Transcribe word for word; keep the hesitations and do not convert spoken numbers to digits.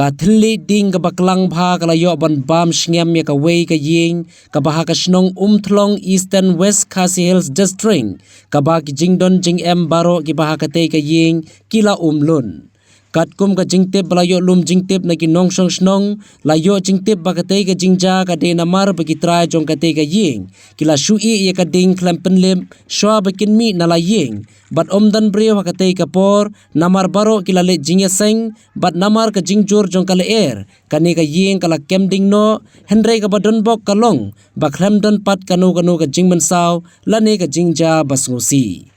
Ka thylliej ding kaba klang bha ka la ïoh ban bam sngem ïa kawei ka ïing kaba ha ka shnong Umthlong, Eastern West Khasi Hills District, kaba ki jingdon jingem baroh kiba ha katei ka ïing ki la um lut. Katkum ka jingtip ba la ïoh lum jingtip na ki nongshong shnong, la ïoh jingtip ba katei ka jingjia ka dei namar ba ki trai jong katei ka ïing ki la shu ïeh ïa ka ding khlem pynlip shuwa ba kin mih na la ïing, bad ym don briew ha katei ka por, namar baroh ki la leit jingïaseng, bad namar ka jingjur jong ka lyer, kane ka ïing ka la kem ding noh, hynrei kaba donbok ka long ba khlem don pat kano kano ka jingmynsaw lane ka jingjia ba sngewsih.